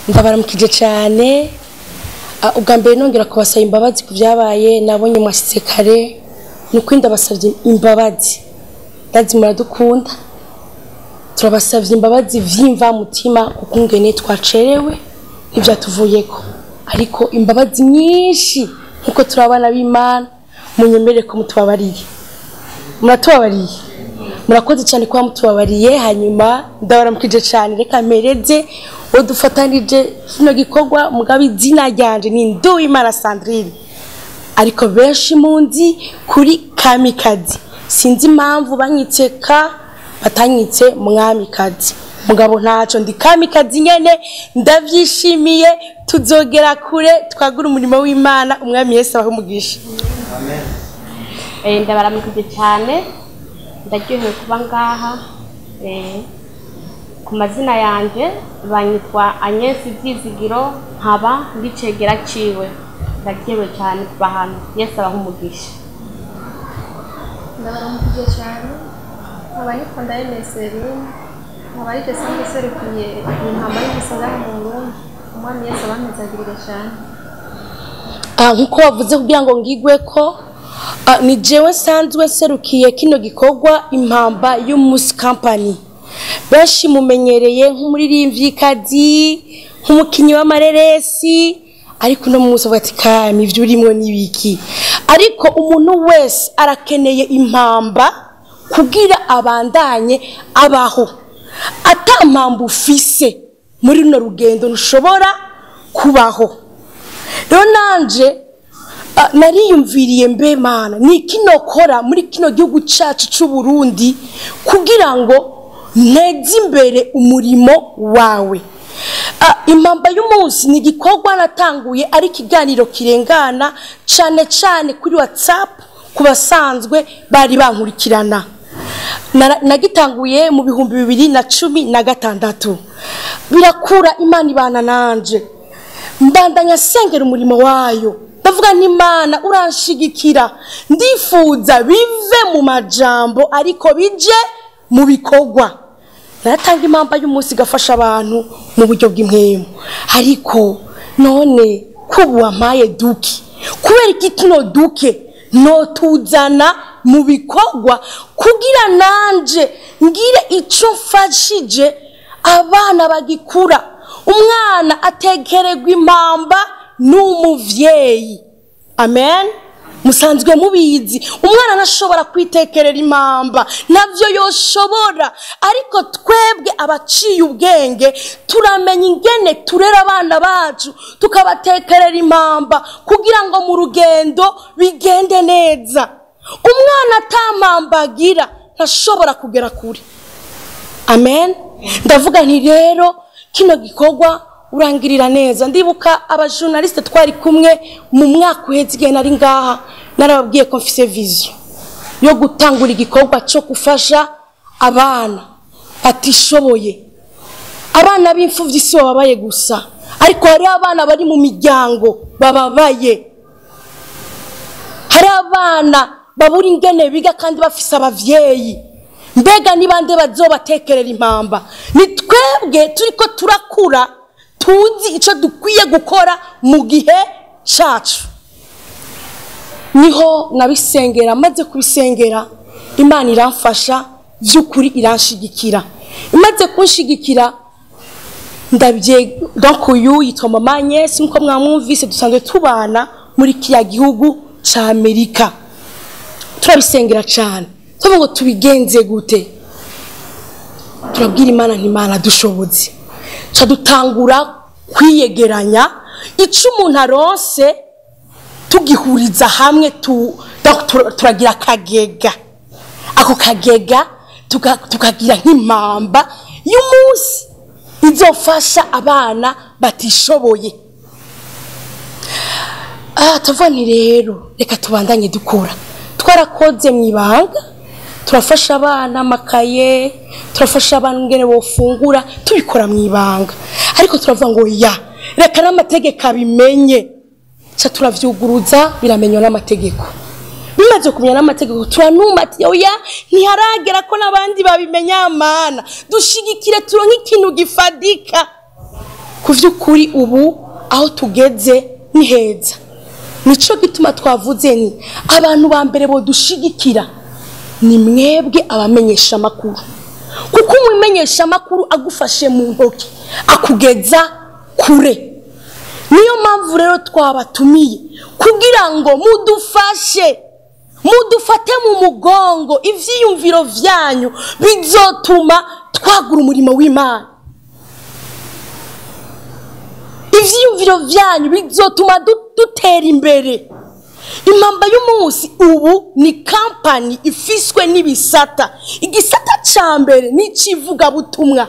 Ndabaramukije cyane. Ubwa mbere nongera kubasaba imbabazi ku byabaye, nabonye mwashitse kare, ni ukuri ndabasabye imbabazi. Ndazi muradukunda, turabasabye imbabazi vy'imvamutima kuko ngene twacerewe ntivyatuvuyeko, ariko imbabazi nyinshi nkuko turi abana b'Imana, munyemere ko mutubabariye. Muratubabariye, murakoze cyane kuba mutubabariye. Hanyuma ndabaramukije cyane, reka mpereze uwo dufatanije kino gikorwa. Mugabo izina ryanje ni Nduwimana Sandrine, ariko benshi munzi kuri Kamikazi. Sinzi impamvu banyitse ka batanyitse Mwamikazi, mugabo ntaco, ndi Kamikazi nyene, ndavyishimiye. Tuzogera kure, twagura umurimo w'Imana. Umwami Yesu abahe umugisha. Ndabaramukije cyane, ndaryohewe kuba ngaha. Ku mazina yanjye banyitwa Agnes Byizigiro, nkaba ndicegera ciwe. Ndaryohewe cyane kuba hano. Yesu abahe umugisha. Ndabaramukije cyane, nkaba nitwa Ndayemeye Serine, nkaba ari sanzwe serukiye Intama y'Igisagara mu Burundi. Umwami Yesu abampezagirire cyane. Nkuko wavuze kugira ngo ngigwe ko ni jewe nsanzwe nserukiye kino gikorwa Impamba y'Umunsi Company. Benshi mumenyereye nk'umuririmvyikazi, nk'umukinyi w'amareresi, ariko uno munsi avuga ati: "Kami, ivyo urimwo n'ibiki?" Ariko umuntu wese arakeneye impamba kugira abandanye abaho. Ata mpamba ufise muri runo rugendo ntushobora kubaho. Rero nanje nariyumviriye: mbe Mana, ni iki nokora muri kino gihugu cacu c'u Burundi kugira ngo nteze imbere umurimo wawe? Impamba y'Umunsi ni igikorwa natanguye ari ikiganiro kirengana cane cane kuri WhatsApp ku basanzwe bari bankurikirana. Nagitanguye mu 2016, birakura, Imana ibana nanje, mbandanya sengera umurimo wayo. Ndavuga n'Imana uranshigikira, ndifuza bive mu majambo ariko bije mu bikorwa. Naratanga impamba y'umunsi igafasha abantu mu buryo bw'impwemu, ariko none kubu wampaye duke, kubera iki tuno duke notuzana mu bikorwa kugira nanje ngire ico mfashije abana bagikura? Umwana atekererwa impamba n'umuvyeyi. Amen. Musanzwe mubizi, umwana ntashobora kwitekerera impamba, ntabyo yoshobora, ariko twebwe abaciye ubwenge turamenya ingene turera abana bacu, tukabatekerera impamba kugira ngo mu rugendo bigende neza. Umwana atampamba agira ntashobora kugera kure. Amen. Ndavuga nti rero kino gikorwa urangirira neza. Ndibuka abajournaliste twari kumwe mu mwaka uheze, igihe nari ngaha, narababwiye ko mfise vision yo gutangura igikorwa cyo gufasha abana batishoboye, abana b'imfuvyi. Si bababaye gusa, ariko hariho abana bari mu miryango bababaye, hari abana babura ingene biga kandi bafise abavyeyi. Mbega ni bande bazobatekerera impamba? Ni twebwe turiko turakura, tuzi ico dukwiye gukora mu gihe cacu. Niho nabisengera, maze kubisengera Imana iramfasha by'ukuri, iranshigikira. Imaze kunshigikira, ndabye. Donc uyu yitwa Mama Agnes, nkuko mwamwumvise, dusanzwe tubana muri kiriya gihugu ca Amerika. Turabisengera cyane, tuvuga ngo tubigenze gute? Turabwira Imana nti: "Imana, dushoboze." Ca dutangura kwiyegeranya, ico umuntu aronse tugihuriza hamwe, donc turagira akagega. Ako kagega tukagira nk'impamba y'umunsi izofasha abana batishoboye. Tuvuga nti rero reka tubandanye dukora. Twarakoze mu ibanga, turafasha abana amakaye, turafasha abana ingene bofungura, tubikora mu ibanga, ariko turavuga ngo ya reka n'amategeko abimenye. Ca turavyuguruza, biramenywa n'amategeko. Bimaze kumenya n'amategeko, turanuma ati: "Oya, ntiharagera ko n'abandi babimenya. Mana, dushigikire turonke ikintu gifadika." Ku vy'ukuri ubu aho tugeze ni heza. Nico gituma twavuze ni abantu ba mbere bodushigikira ni mwebwe abamenyesha amakuru, kuko umumenyesha amakuru agufashe mu ntoki akugeza kure. Niyo mpamvu rero twabatumiye kugira ngo mudufashe, mudufate mu mugongo. Ivyiyumviro vyanyu bizotuma twagura umurimo w'Imana. Ivyiyumviro vyanyu bizotuma dutera imbere. Impamba y'umunsi ubu ni kampani ifiswe n'ibisata. Igisata ca mbere ni icivugabutumwa.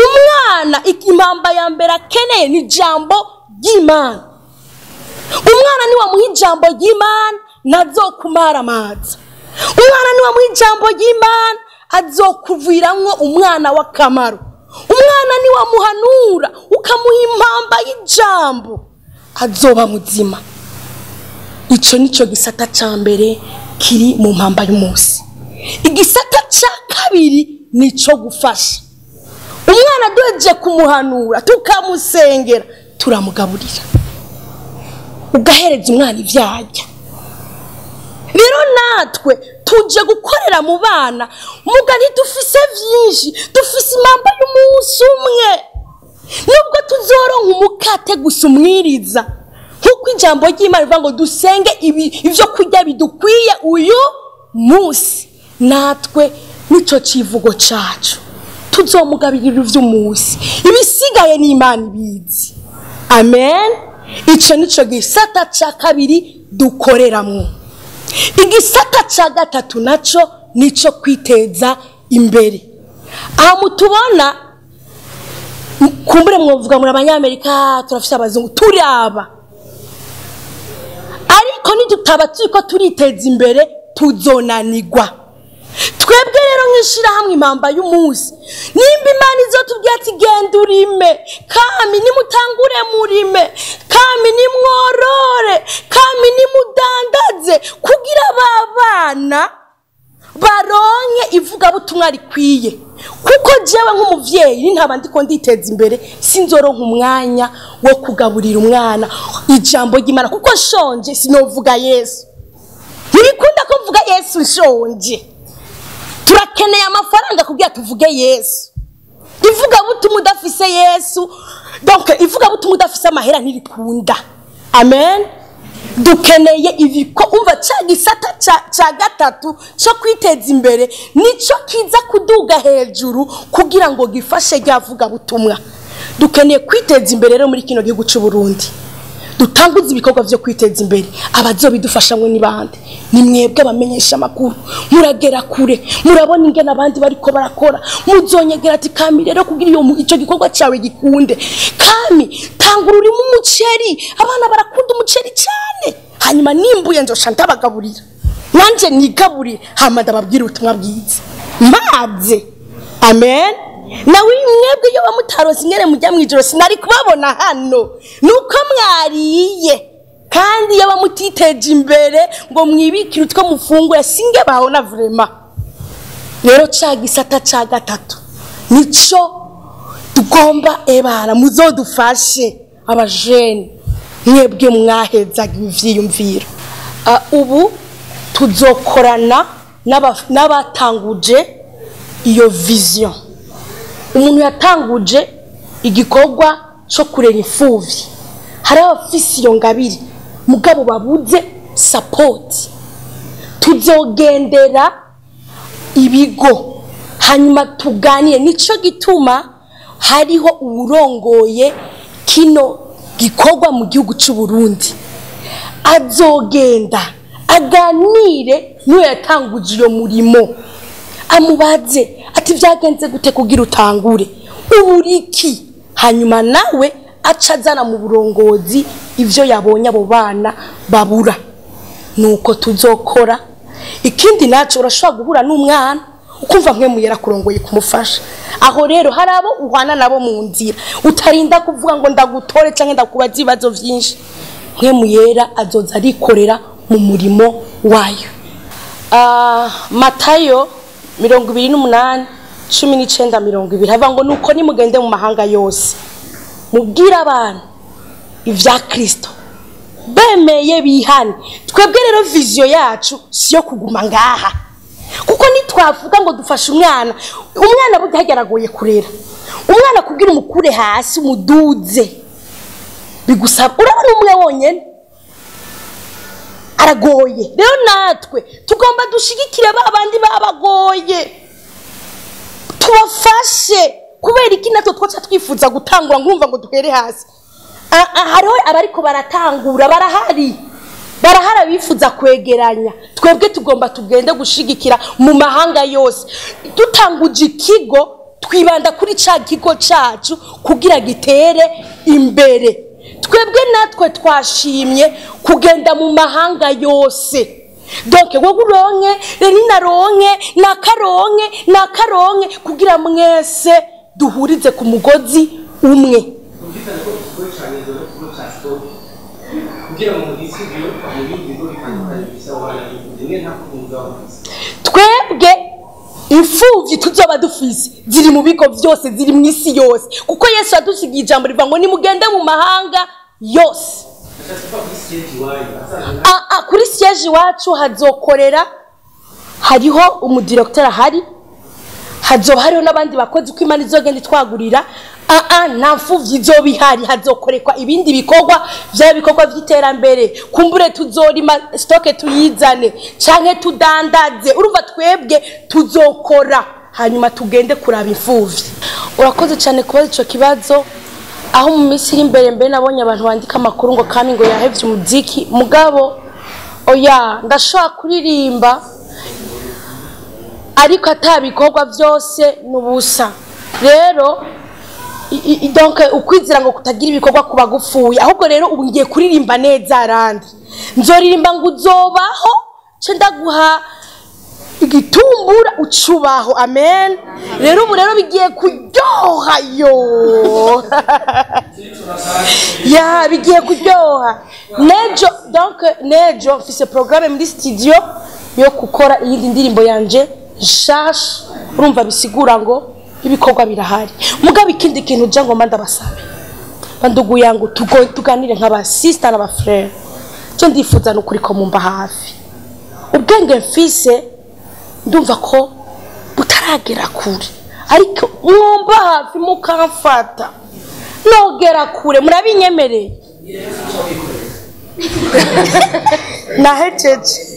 Umwana impamba ya mbere akeneye ni ijambo ry'Imana. Umwana niwamuha ijambo ry'Imana ntazokumaramaza. Umwana niwamuha ijambo ry'Imana azokuviramwo umwana w'akamaro. Umwana niwamuhanura ukamuha impamba y'ijambo azoba muzima. Ico nico gisata ca mbere kiri mu mpamba y'umunsi. Igisata ca kabiri nico gufasha umwana. Duhejeje kumuhanura tukamusengera, turamugaburira, ugahereza umwana ivyo arya. Rero natwe tuje gukorera mu bana, muga ntidufise vyinshi, dufise impamba y'umunsi umwe. Nubwo tuzoronka umukate gusa umwiriza, nkuko ijambo ry'Imana rivuga ngo dusenge ivyo kurya bidukwiye uyu munsi, natwe nico civugo cacu, tuzomugabirira ivy'umunsi, ibisigaye ni Imana ibizi. Amen. Ico nico gisata ca kabiri dukoreramwo. Igisata ca gatatu naco nico kwiteza imbere. Aha mutubona kumbure mwovuga muri abanyamerika turafise abazungu, turaba, ariko nidutaba turiko turiteza imbere tuzonanigwa. Twebwe rero nk'ishirahamwe impamba y'umunsi, nimba Imana izotubwira ati genda urime, kami nimutangure murime, kami nimworore, kami nimudandaze, kugira ba bana baronke ivugabutumwa rikwiye. Kuko jewe nk'umuvyeyi ntaba ndiko nditeza imbere, sinzoronka umwanya wo kugaburira umwana ijambo ry'Imana, kuko nshonje sinovuga Yesu. Ntibikunda ko mvuga Yesu nshonje. Turakeneye amafaranga kugira tuvuge Yesu. Ivugabutumwa udafise Yesu, donc ivugabutumwa udafise amahera ntirikunda. Amen. Dukeneye ibiko umva ca gisata ca gatatu cyo kwiteza imbere nico kiza kuduga hejuru kugira ngo gifashe ryavuga butumwa. Dukeneye kwiteza imbere rero muri kino gihugu c'u Burundi. Dutanguze ibikorwa vyo kwiteza imbere. Abazobidufashamwe ni bande? Ni mwebwe abamenyesha amakuru. Muragera kure, murabona ingene abandi bariko barakora. Muzonyegera ati kami rero kugira iyo ico gikorwa cawe gikunde. Kami tangura urimo umuceri, abana barakunda umuceri cyane. Hanyuma nimbuye nzosha ndabagaburira, nanje nigaburire, hama ndababwira ubutumwa bwiza maze. Amen. Nawe mwebwe iyo bamutaronse ingene mujya mwijoro sinari kubabona hano, nuko mwariye. Kandi iyo bamutiteje imbere ngo mwibikire utwo mufungura singe bahona vraiment. Rero ca gisata ca gatatu nico tugomba ebana muzodufashe abajene mwebwe mwahezaga ivyiyumviro. Ubu tuzokorana n'abatanguje iyo vision. Umuntu yatanguje igikorwa cyo kurera imfuvyi, hari abafise iyo ngabire mugabo babuze support. Tuzogendera ibigo hanyuma tuganire. Nico gituma hariho uwurongoye kino gikorwa mu gihugu c'u Burundi, azogenda aganire n'uwo yatanguje iyo murimo, amubaze ati vyagenze gute kugira utangure, uburiki. Hanyuma nawe aca azana mu burongozi ivyo yabonye abo bana babura. Nuko tuzokora. Ikindi naco, urashobora guhura n'umwana ukumva mwe muyera kurongoye kumufasha. Aho rero hari abo uhana nabo mu nzira, utarinda kuvuga ngo ndagutore canke ndakubaza ibibazo vyinshi. Mwe muyera azoza arikorera mu murimo wayo. Matayo 28:19-20 havuga ngo nuko nimugende mu mahanga yose. Mubwire abantu ivya Kristo, bemeye bihane. Twebwe rero vision yacu siyo kuguma ngaha, kuko nitwavuga ngo dufashe umwana, umwana burya hageragoye kurera umwana, kugira umukure hasi umuduze bigusaba, urabona umwe wonyene aragoye. Rero natwe tugomba dushigikire ba bandi babagoye, tubafashe. Kubera iki natwe twaca twifuza gutangura nkumva ngo duhere hasi? Hariho abariko baratangura, barahari abifuza kwegeranya. Twebwe tugomba tugende gushigikira mu mahanga yose. Dutanguje ikigo, twibanda kuri ca kigo cacu kugira gitere imbere. Twebwe natwe twashimye kugenda mu mahanga yose. Donc wowe uronke, Renina ronke, nakaronke, nakaronke, kugira mwese duhurize ku mugozi umwe. Kumvikana ko ikigo ca Ngezo n'ikigo ca Stoke kugira ngo mugisibyo mu bindi bigo bitandukanye bifise abo bana b'imfuvyi, mwe nta kuvuga mufise? Twebwe imfuvyi tuzoba dufise ziri mu bigo vyose, ziri mu isi yose, kuko Yesu yadusigiye ijambo rivuga ngo nimugende mu mahanga yose. Nashatse kuvuga kuri siège iwanyu hazaza. Kuri siège iwacu hazokorera, hariho umudirecteur ahari, hazoba hariho n'abandi bakozi uko Imana izogenda itwagurira. Nta mfuvyi izoba ihari, hazokorekwa ibindi bikorwa, vya bikorwa vy'iterambere. Kumbure tuzorima stoke tuyizane canke tudandaze. Urumva twebwe tuzokora hanyuma tugende kuraba imfuvyi. Urakoze cyane kubaza ico kibazo. Aho mu minsi iri imbere mbere nabonye abantu bandika amakuru ngo Kami ngo yahevye umuziki, mugabo oya, ndashobora kuririmba ariko atabikorwa vyose n'ubusa. Rero donc ukwizira ngo kutagira ibikorwa kuba gupfuye, ahubwo rero ubu ngiye kuririmba neza arandi. Nzoririmba ngo uzobaho, ce ndaguha igitumbura ucubaho. Amen. Rero ubu rero bigiye kuryoha yo. Ya, bigiye kuryoha. Nejo, donc nejo mfise programme muri studio yo gukora iyindi ndirimbo yanje nshasha. Urumva bisigura ngo ibikorwa birahari. Mugabo ikindi kintu je ngomba ndabasabe, bandugu yangu, tuganire nk'aba sister n'aba frère. Je ndifuza n'ukuri ko mumba hafi. Ubwenge mfise ndumva ko butaragera kure, ariko mwomba hafi mukamfata nogera kure. Murabinyemereye? Nahejeje.